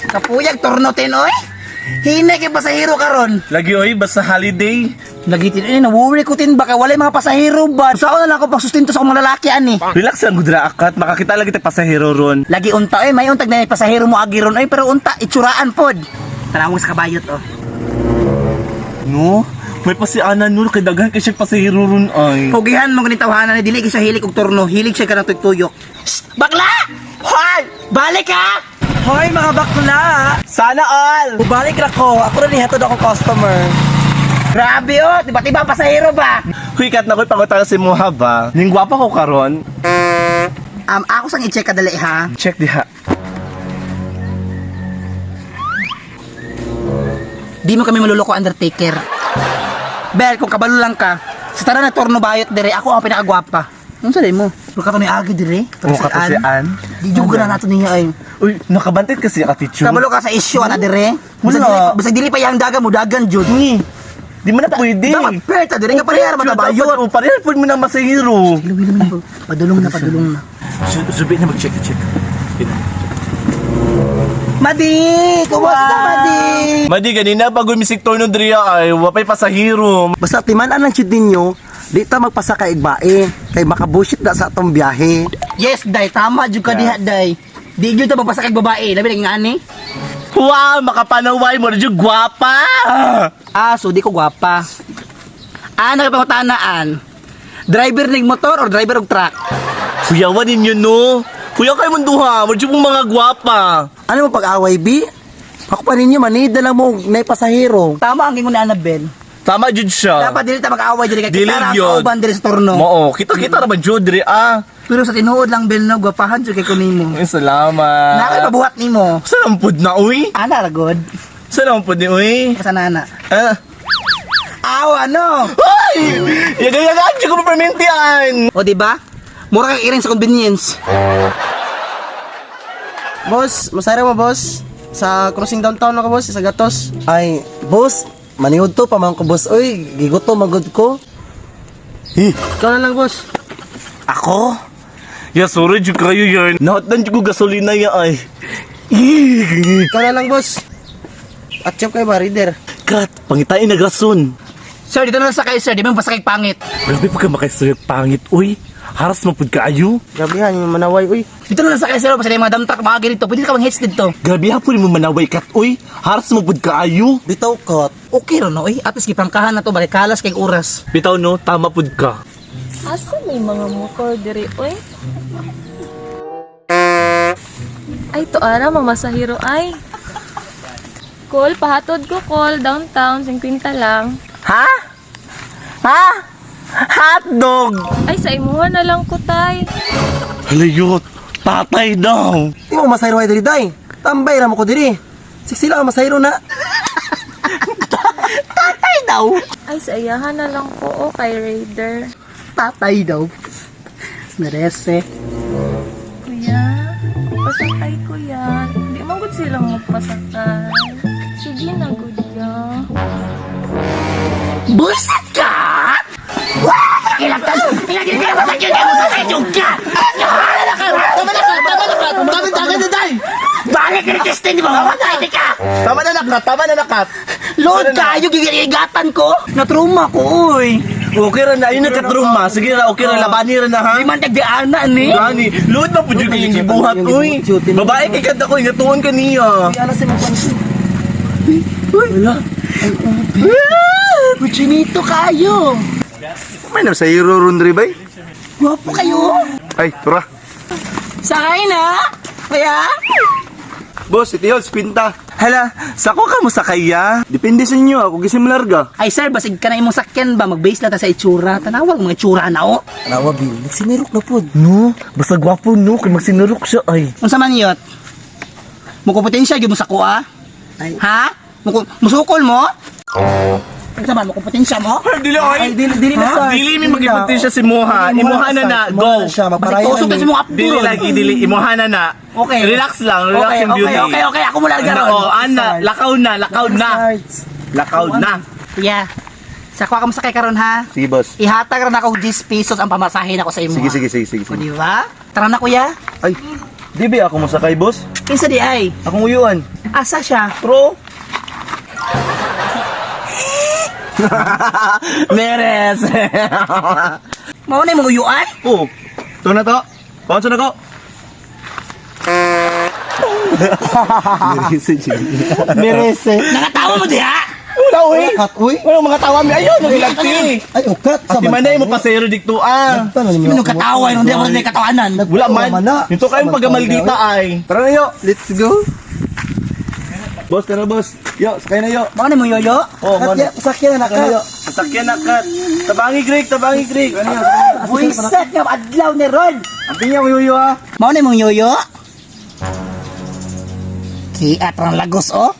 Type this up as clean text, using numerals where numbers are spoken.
Kapuyag turno tin oy. Hinay kay pasahero karon. Lagi oy, basta holiday. Lagi tin eh na-worry ko tin baka walay mga pasahero ba. Sao na lang ako pagsustento sa akong mga lalaki ani. Relax lang gud ra akat, makakita lagi tag pasahero ron. Lagi unta oy, may untag na may pasahero mo agi ron oy, pero unta itsuraan pod. Tanawong sa kabayot oh. No? May pasianan no kay daghan kay siya pasahero ron ay. Pugihan mo ganit tawhanan ni dili kay siya hilig og turno, hilig siya kanang tuyok. Shh! Bakla! Hoy! Balik ka! Hoy mga bakla! Sana all. Bubalik ra ko. Ako ra nihatod akong customer. Grabe oh, di ba tiba ang pasahero ba? Huy kat na ko'y pangutana si Moha ba? Ning gwapa ko karon. Ako sang i-check kadali ha. Check diha. Di mo kami maluloko, Undertaker. Bel, kung kabalo lang ka, sa tanan na torno bayot dire, ako ang pinakagwapa. Ano sa mo? Pero kato ni Agi dire. Mo ka to si Ann. Di juga na nato niya ay. Uy, nakabantit kasi ka teacher. Kabalo ka sa issue ana dire. Wala. Basta dili pa yang dagan mo dagan jud. Uy, di mo na pwede. Dapat perta dire ka pareha man bayot. Oh, pareha pwede mo na masahero. Padulong na, padulong na. Subi na mag-check, check. Madi, kumusta Madi? Madi, ganina pag gumisik torno diriya ay wapay pasahero. Basta timan-an lang jud ninyo, di ta magpasa kay igbae kay makabushit na sa atong biyahe. Yes, day, tama jud ka diha, day. Di jud ta magpasa kay babae, labi lagi nga ani. Wow, makapanaway mo rin yung gwapa. Ah, so di ko gwapa. Ah, nakapangutanaan. Driver ning motor or driver og truck? Kuyawan ninyo no. Kuya kayo mong duha, mo rin yung mga gwapa. Ano mo pag-away bi? Ako pa ninyo manida lang mo og nay pasahero. Tama ang gingon ni Annabel. Tama jud siya. Dapat dili ta mag-away dili kay Dili kita ra ang yun. kauban diri sa torno. Mao, kita-kita ra ba jud diri ah. Pero sa tinuod lang Bel no, gwapahan jud kay ko nimo. Ay, salamat. Naa kay pabuhat nimo. Sa lampod na uy. Ana ra god. Sa lampod ni uy. Asa na ana? Ah. Aw ano? Ay! Yaga-yagaan jud ko papermintian. O di ba? Mura kang iring sa convenience. Boss, masaya mo boss. Sa crossing downtown na ka boss, sa Gatos. Ay, boss, manihod to pa man ko boss. Oy, gigutom magud ko. Ikaw na lang boss. Ako? Ya, sorry jud kayo yarn. Nahotdan jud ko gasolina ya ay. Ikaw na lang boss. At siyam kayo ba, reader? Kat, pangitain na grason. Sir, dito na lang sa kayo sir, di ba pasakay pangit. Grabe pa ka makaistorya pangit, uy. Haras mo pud kaayo. Grabe han, yung manaway, uy. Dito na lang sa kayo sir, basta yung mga dump truck mga ganito, pwede ka mang hits dito. Grabe hapon mo manaway kat, uy. Haras mo pud kaayo. Bitaw kot. Okay ra no, eh. At least giprangkahan na to, balik kalas kay oras. Bitaw no, tama pud ka. Asa may mga motor diri oy? Ay to ara mamasahiro ay. Call pahatod ko call downtown 50 lang. Ha? Ha? Hotdog! Ay sa imuha na lang ko tay. Halayot, tatay daw. Di mo masahero ay diri day. Tambay ra mo ko diri. Siksila ang masahero na. Tatay daw. Ay sa iyahan na lang ko o kay Raider. Tatay daw. Merese. Kuya, pasakay kuya. Di man gud sila magpasakay. Sige na gud ya. Buset ka! Wah! Kilatan! Pinagin ka! Masakit ka! Masakit ka! Tama na ka! Tama na ka! Tama na ka! Tama na ka! Balik ka ni Christine! Di ba mamatay di ka? Tama na nakat, tama na nakat. Lord kayo! Gigigatan ko! Natruma ko, uy! Okay ra na, ayun nagkatruma. Sige ra, okay ra, labani ra na ha. Di man tagdiana ni! Gani, load na pud yung gibuhat, uy. Babae kay kada ko, ingatuon ka niya. Ana si mo Uy! Wala! Ay, ube! Kuchinito kayo! May na sa hero ron diri bay. Gwapo kayo! Ay, tura. Sakay na! Kaya? Boss, ito yun, spinta. Hala, sako ka mo sakaya? Depende sa inyo, ako gisim larga. Ay sir, basig ka na imong sakyan ba? Mag-base na ta sa itsura. Tanawag mga itsura na oh. Nawa bil, nagsinirok na pod. No, basta gwapo no, kay magsinurok siya ay. Unsa man yot? Mukumpetensya gyud mo sa kuha? Ay. Ha? Musukol mo? Unsa man mukumpetensya mo? Dili ay. Ay, dili dili na sa. Dili mi magipatensya si Moha. Imuha na na, go. Siya, Basig magparayan tusok na kasi ni. mong apdo. Dili lagi dili imuha na na. Okay. Relax lang, relax Okay, yung okay, beauty. okay, ako muna Ana, karon. oh, ana, lakaw na, lakaw na. Sarge. Lakaw na. Kuya, sa kuha ka mo sakay karon ha? Sige, boss. Ihatag ra na ako 10 pesos ang pamasahe nako sa imo. Sige, sige, sige, sige. O sige. di ba? Tara na kuya. Ay, Di ba ako mosakay, boss? Kinsa di ay? Akong uyuan. Asa siya? Pro. Meres. Mao na imong uyuan? Oh. Ito na to. Paunsa na ko. Merese. Nangatawa mo diha? Wala oy. Kat, uy. Wala mga tawa mi ayon ang ilagti. Ay, ukat. Ati manay mo pasero dikto ah. Sino katawa yun? Hindi ako rin katawanan. Wala man. Ito kayong pagkamaldita ay. Tara na yo. Let's go. Boss, tara boss. Yo, sakay na yo. Mao na imong yoyo? Oh, Kat, man. ya, pasakyan na Sakay na ka. yo. Sasakyan na kat. Tabangi Greg, tabangi Greg. Ano yun? Buiset nga adlaw ni Ron. Ang pinya ko yoyo ah. Mao na imong yoyo? Kiat rang lagos oh.